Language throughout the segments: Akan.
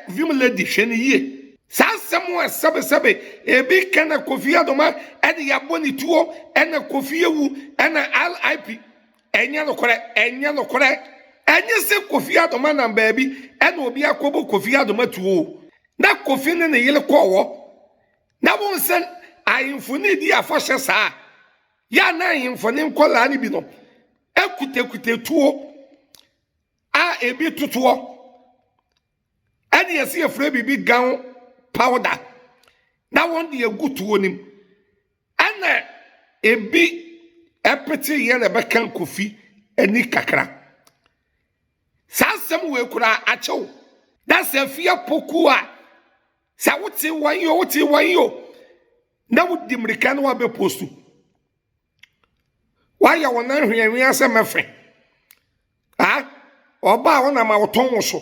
Vim Lady hwɛ no yie. Saa asɛm a sɛbesɛbe ebi ka na Kofi Adoma de yɛabɔ ne tuo ɛna Kofi awu ɛna RIP ɛnyɛ nokorɛ, ɛnyɛ nokorɛ. Ɛnyɛ sɛ Kofi Adoma nam baabi ɛna obi akɔbɔ Kofi Adoma tuo o. Na Kofi ne ne yere kɔɔ hɔ na wohu sɛ ahemfo no redi afahyɛ saa a, yɛ a na ahemfo ne nkwadaa no bi no kutakuta tuo a ebi totoɔ ɛne yɛsi yɛfrɛ biribi gown powder na wɔn de agu tuo no mu ɛna ebi ɛpete yɛ na ɛbɛka Kofi ani kakra. Saa asɛm wei koraa akyɛw na sɛ afie apoku a sɛ wote wɔn yi o wote wɔn yi o na wodi mmirika na wabɛ postu wayɛ wɔn nan hweanhwea sɛ mɛfɛ a ɔbaa wɔn ama wɔtɔn wo so.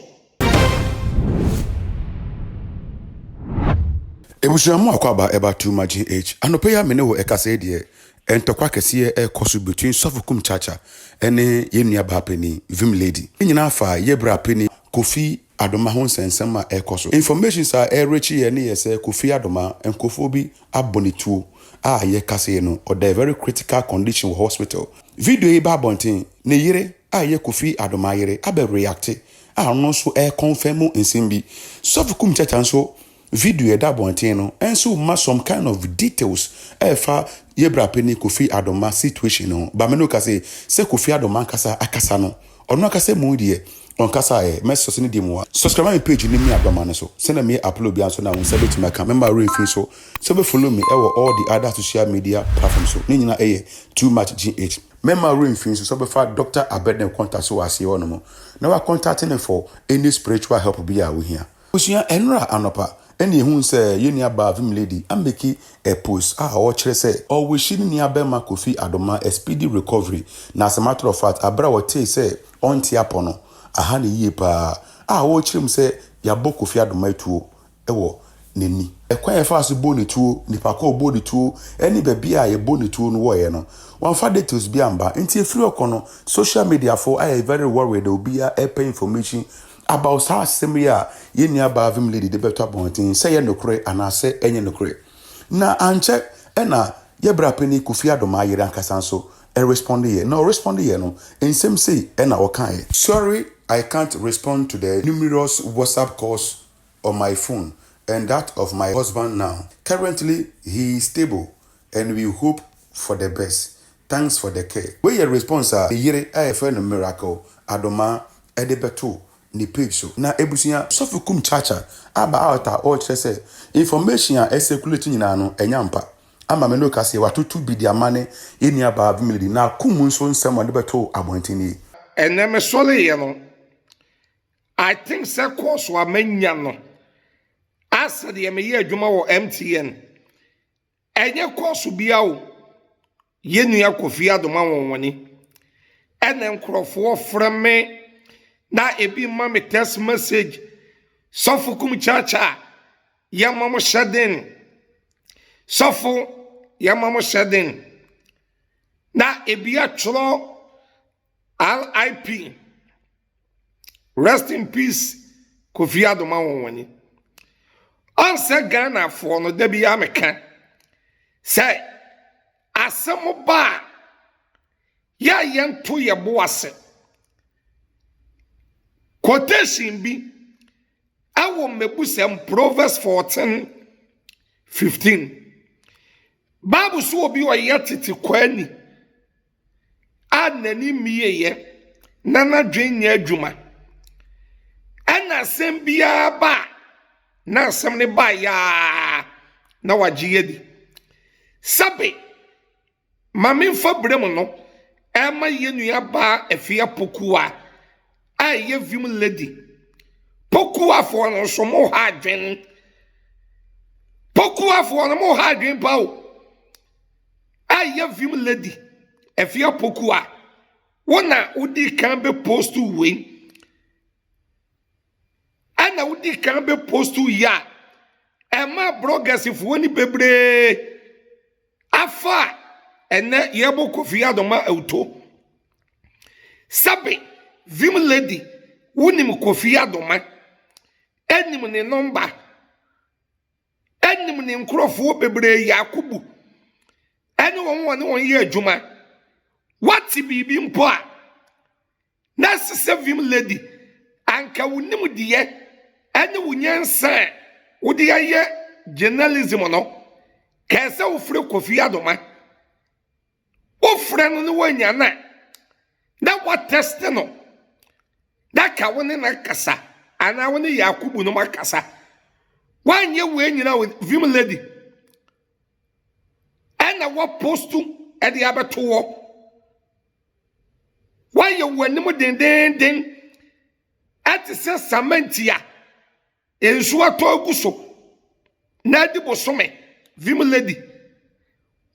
Abusua mu akwaaba ɛba too much GH anɔpa yi a me ne wo ɛkasa yi deɛ ntɔkwa kɛseɛ ɛrekɔ so between Sɔfo Kum Chacha ɛne yɛn nua baa panin Vim Lady. Ne nyinaa fa yɛ bra panin Kofi Adoma ho nsɛnsɛm a ɛrekɔ so. Informations a ɛrekye yɛn ne yɛ sɛ Kofi Adoma nkurɔfoɔ bi abɔ ne tuo a yɛkasa yi no ɔda a very critical condition wɔ hospital. Video yi ba abɔnten ne yere a ɛyɛ Kofi Adoma yere abɛ reacte a ɔno nso ɛreconfirm nsɛm bi. Sɔfo Kum Chacha nso video a ɛda abɔnten no nso ma some kind of details ɛrefa yɛ bra panin Kofi Adoma situation no ho. Ba me ne wo kasa yi sɛ Kofi Adoma ankasa akasa no ɔno ankasa mu deɛ ɔnkasa ɛ mɛsɔ so ne deɛ mu a. Subscribe my page ne mi Adoma no so sɛnea meyɛ upload biara nso na wo nsa bɛtumi aka. Mɛma werɛ mfi nso sɛ wobɛ follow me ɛwɔ all the other social media platforms so ne nyinaa ɛyɛ Too Much GH. Mɛma werɛ mfi nso sɛ wobɛfa Doctor Abednego contact so wɔ aseɛ hɔ nom na wa contact no for any spiritual help bi a wohia. Abusua, ɛnora anɔpa ɛna yɛhuu sɛ yɛn nua baa Vim Lady ameki a post a ɔrekyerɛ sɛ ɔrewishi ne nua bɛrima Kofi Adomah a speedy recovery na as a matter of fact aberɛ a ɔtee sɛ ɔnte apɔ no aha no yie paa a ɔrekyerɛ mu sɛ yɛabɔ Kofi Adomah atuo wɔ n'ani. Ɛkwan a yɛfaa so bɔɔ ne tuo, nipa ko a ɔbɔɔ ne tuo ne baabi a yɛbɔɔ ne tuo no wɔeɛ no, wamfa details bi amba. Nti ɛfiri hɔ kɔ no, social media foɔ ayɛ very worried a obiara ɛrepɛ information about saa asɛm yi a yɛn nua baa Vim Lady de bɛto abɔnten sɛ ɛyɛ nokorɛ anaasɛ ɛnyɛ nokorɛ. Na ankyɛ ɛna yɛ bra panin Kofi Adomah yere ankasa nso respondeeɛ. Na ɔrespondeeɛ no, nsɛm sei ɛna ɔkaeɛ. Sorry I can't respond to the numerous WhatsApp calls on my phone and that of my husband now. Currently he is stable and we hope for the best. Thanks for the care. Wei yɛ response a ne yere a yɛfrɛ no Miracle Adomah de bɛtoo ne page so. Na abusua, Sɔfo Kum Chacha aba out a ɔrekyerɛ sɛ information a ɛcirculate nyinaa no ɛnyɛ ampa. Ama me ne wo kasa yi, watoto bi de ama ne yɛn nua baa Vimilady na Kum nso nsɛm a ɔde bɛtoo abɔnten nie. Ɛnnɛ mesɔreeɛ no, I think sɛ course a manya no asɛ deɛ meyɛ adwuma wɔ MTN. Ɛnyɛ course bia o. Yɛn nua Kofi Adoma Nwonwani. Ɛna nkurɔfoɔ frɛ me na ebi ma me text message. Sɔfo Kum Chacha, yɛma mo hyɛ den. Sɔfo, yɛma mo hyɛ den. Na ebi atwerɛ RIP. Rest in peace, Kofi Adoma Nwonwani. Ɔnsɛ Ghanafoɔ no da bi a meka sɛ asɛm ba a yɛ a yɛnto yɛ bo ase. Quotation bi ɛwɔ Mmebusɛm Proverbs 14:15. Bible so obi ɔyɛ tete kwaani a n'ani mmieeɛ na n'adwene nyɛ adwuma. Ɛna asɛm biara ba a na asɛm no ba yaa na wagye adi. Sɛbe ma memfa berɛ mu no ɛma yɛ nua baa Afia Pokua a ɛyɛ Vim Lady. Pokuafoɔ no nso mo ha adwene. Pokuafoɔ no mo ha adwene pa o. A ɛyɛ Vim Lady Afia Pokua. Wo na wodi kan bɛ post wei. Ɛna wodi kan bɛ post yi a ɛma bloggers-foɔ ni bebree afa ɛnɛ yɛbɔ Kofi Adoma awuto. Sɛbe Vim Lady wonim Kofi Adoma. nim ne nɔmba, nim ne nkurɔfoɔ bebree Yakubu ɛne wɔn wɔne wɔn yɛ adwuma. Wate biribi mpo a, na ɛsɛ sɛ Vim Lady anka wo nimdeɛ ɛne wo nyansa a wode ayɛ journalism no, kɛɛ sɛ wofrɛ Kofi Adoma. Wofrɛ no ne woanya no a, na woatɛste no, na ka wo ne no akasa anaa wo ne Yakubu nom akasa. Woanyɛ wei nyina wo Vim Lady ɛna woapostu ɛde abɛto wɔ. Woayɛ w'anim dendeenden ɛte sɛ samɛnti a nsuo atɔ agu so na adi bosome. Vim Lady,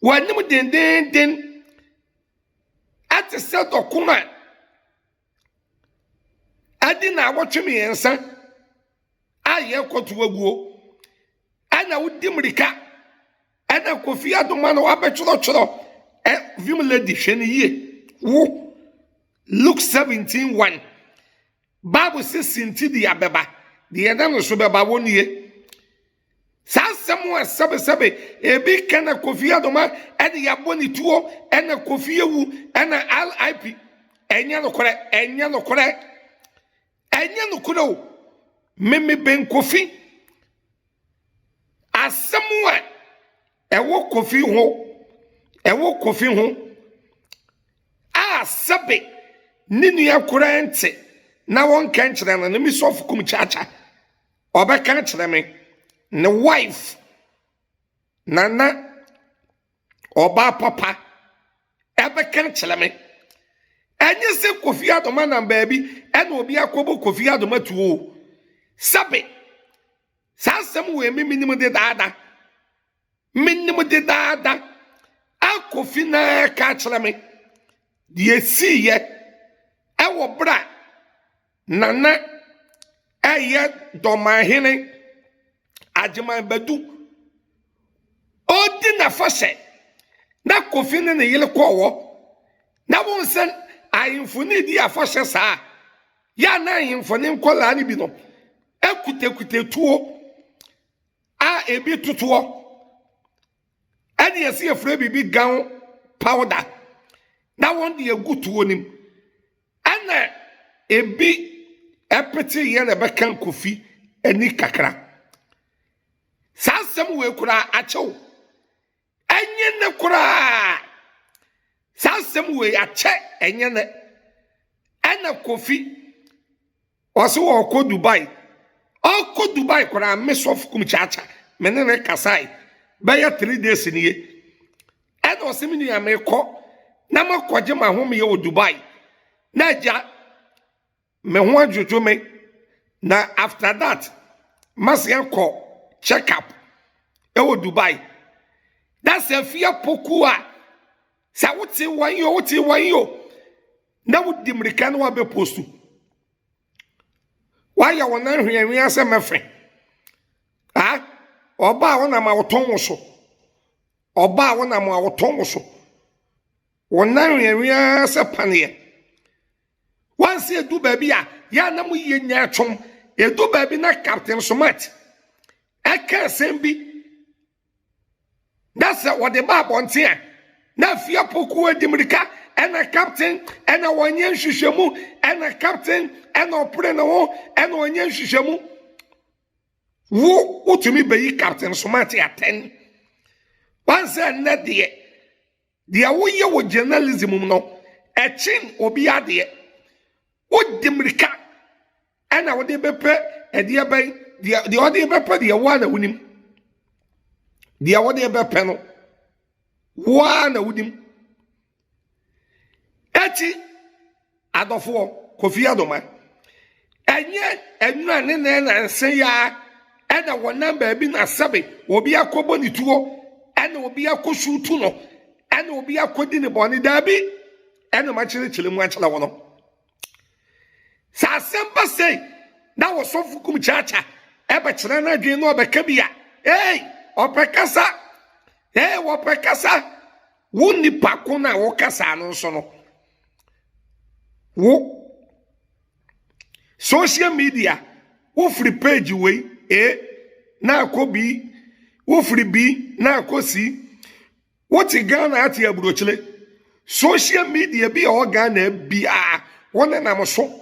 w'anim dendeenden ɛte sɛ dɔkono a adi naawɔtwe mmiɛnsa a yɛrekɔto aguo, ɛna wodi mmirika ɛna Kofi Adoma no wabɛtwerɛtwerɛ. Ɛ Vim Lady, hwɛ no yie. Wo Luke 17:1 Bible sɛ sinti de abɛba deɛ ɛda no so bɛba wɔ nie. Saa asɛm a sɛbesɛbe ebi ka na Kofi Adoma ɛde yɛabɔ ne tuo ɛna Kofi ewu ɛna RIP, ɛnyɛ nokorɛ, ɛnyɛ nokorɛ, ɛnyɛ nokorɛ o. Meme bɛn Kofi. Asɛm a ɛwɔ Kofi ho, ɛwɔ Kofi ho a sɛbe ne nua koraa nte na wɔnka nkyerɛ no ne me sɔfo kum kyakya ɔbɛka kyerɛ me ne wife Nana ɔbaa papa ɛbɛka kyerɛ me. Ɛnyɛ sɛ Kofi Adoma nam baabi ɛna obi akɔbɔ Kofi Adoma tuo. Sɛbe saa asɛm wɔ emi minim dedaada, minim dedaada a Kofi naa ka kyerɛ me deɛ esiiɛ ɛwɔ berɛ a Nana ɛyɛ Dɔmanhene Agyeman Badu ɔdi n'afahyɛ na Kofi ne ne yere kɔɔ hɔ na wɔn sɛ ahemfo ne di afahyɛ saa yɛ a na ahemfo ne nkɔlaa no bi no ekutakuta tuo a ebi totoɔ ɛne yɛsi efura biribi gun powder na wɔn de egu tuo nim ɛna ebi ɛpete yɛ na ɛbɛka Kofi ani kakra. Saa asɛm wɔ ekura akyɛw, ɛnyɛ ne koraa. Saa asɛm wɔ akyɛ, ɛnyɛ ne. Ɛna Kofi ɔsɛ ɔkɔ Dubai, ɔkɔ Dubai koraa, me sɔfo kum kyakya me ne ne kasae bɛyɛ 3 days nie. Ɛna ɔsɛ me nua mekɔ na makɔgye ma ahomeyɛ wɔ Dubai na agya me ho adwodwo me, na after that masi akɔ check up ɛwɔ Dubai. Na sɛ fia poku a sɛ wote wɔn yi o, wote wɔn yi o, na wodi mmirika na wabɛ post, wayɛ wɔn ahweahwea sɛ mɛfɛ ah. Ɔbaa wɔnam a wɔtɔn wo so, ɔbaa wɔnam a wɔtɔn wo so, wɔn nan hweahwea sɛ paneɛ. Wansi edu baabi a yɛ anam yie nya atwom edu baabi na Captain Smart ɛka asɛm bi na sɛ wɔde ba abɔnten a, na afia poku adi mirika ɛna Captain ɛna wɔnyɛ nhwehwɛmu, ɛna Captain ɛna ɔpere ne ho ɛna ɔnyɛ nhwehwɛmu. Wo wotumi bɛyi Captain Smart atɛn wansɛ nnɛ deɛ deɛ woyɛ wɔ journalism mu no ɛkyen obi adeɛ. Wodi mirika ɛna wode bɛpɛ ɛdeɛ bɛn deɛ deɛ ɔde bɛpɛ deɛ woa na wonim deɛ wode bɛpɛ no, woa na wonim. Akyi adɔfoɔ, Kofi Adoma ɛnyɛ ɛnura ne nan nansa yaa ɛna wɔnam baabi na sɛbe obi akɔbɔ ne tuo ɛna obi akɔ suutu no ɛna obi akɔdi ne bɔne. Daabi, ɛna makyerɛkyerɛ mu akyerɛ wɔ no sɛ asɛm ba sei na wɔsɔfo kum kyakya ɛbɛkyerɛ no adwene na ɔbɛka bi a, ei, ɔpɛ kasa, ei, wɔpɛ kasa. Wo nipa ko no a wɔkasa no nso no, wo social media. Wofiri page wei A na akɔ B, wofiri B na akɔ C. Wote Ghana ate aburokyire. Social media bi a ɛwɔ Ghana biara wonenam so.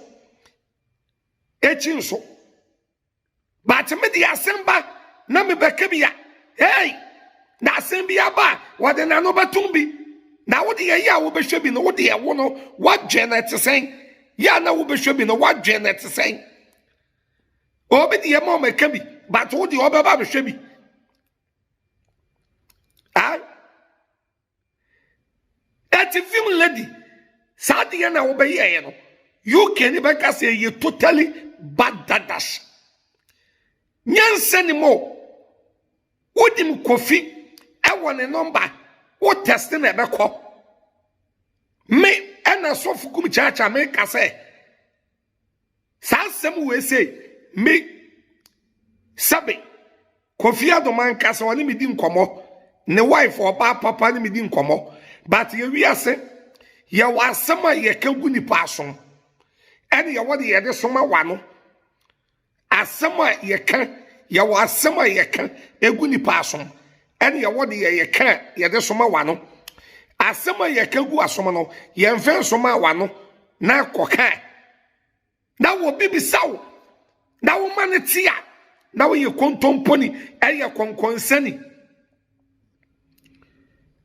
Ekyi nso. But me de asɛm ba na mebɛka bi a, hey, na asɛm bi aba a wɔde n'ano bɛtom bi. Na wode ɛyɛ a wobɛhwɛ bi no, wode ɛwo no, woadwene no ɛte sɛn? Yɛ a na wobɛhwɛ bi no, woadwene no ɛte sɛn? Obi deɛ ma ɔmɛka bi, but wo deɛ ɔbɛba abɛhwɛ bi. Ah? Ɛte film lady, saa deɛ na wobɛyɛɛ no, UK ne bɛka sɛ ɛyɛ totally badadash. Nyansa ni mo, wonim Kofi ɛwɔ ne nɔmba, wo test na ɛbɛkɔ. Me ɛna sɔfo kum kyaakyaa meka sɛ, saa asɛm wei sei, me sɛbe Kofi Adom ankasa ɔne me di nkɔmmɔ, ne wife ɔbaa papa ne me di nkɔmmɔ, but yɛ wiase yɛwɔ asɛm a yɛka gu nipa asom, ɛne yɛwɔ de yɛde soma wano. Asɛm a yɛka, yɛwɔ asɛm a yɛka egu nipa asom, ɛne yɛwɔ de yɛka a yɛde soma wano. Asɛm a yɛka gu asom no, yɛmfa nsoma wano na kɔka. Na obi bisa wo na woma no te a, na woyɛ kontomponi, ɛyɛ kɔnkɔnsani.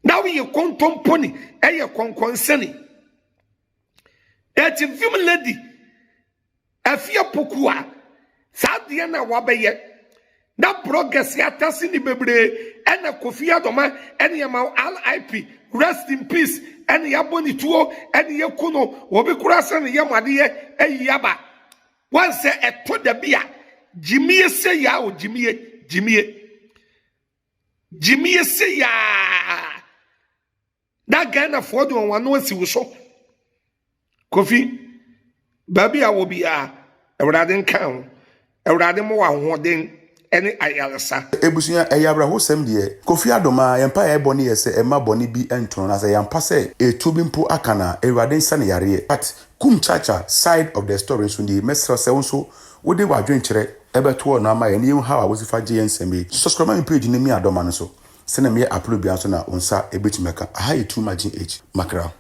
Na woyɛ kontomponi, ɛyɛ kɔnkɔnsani. Eti vim lady, afie poku a, saa adeɛ no a wabɛyɛ, na bloggers atase ne bebree, ɛna Kofi Adoma, ɛne yɛma RIP, rest in peace, ɛne yɛabɔ ne tuo, ɛne yɛku no, obi kora sɛ ne yɛ adeɛ ayi aba. Wansɛ ɛtɔ da bi a, gyimie sɛ yaa o, gyimie, gyimie. Gyimie sɛ yaa. Na Ghanafoɔ de wɔn ano asi wo so. Kofi, baabi a wɔ biara, Awurade nka ho. Awurade mo wɔ ahoɔden ne ayaresa. Ebusua, ɛyɛ awerɛhosɛm deɛ. Kofi Adoma, yɛn mpaeɛ a yɛbɔ ne yɛ sɛ ɛmma bɔne bi nto no, na sɛ yɛampa sɛ etuo bi mpo aka no a, Awurade nsa no yareɛ. But Kum Chacha side of the story nso nie, mɛsrɛ sɛ wo nso wode w'adwenkyerɛ ɛbɛto hɔ no ama yɛn na yɛhu how a wosi fa gye yɛn nsɛm yi. Subscribe ma me page no mi Adoma no so, sɛnea meyɛ upload biara nso na wo nsa ɛbɛtumi aka. Aha yɛ Too Much GH. Makra.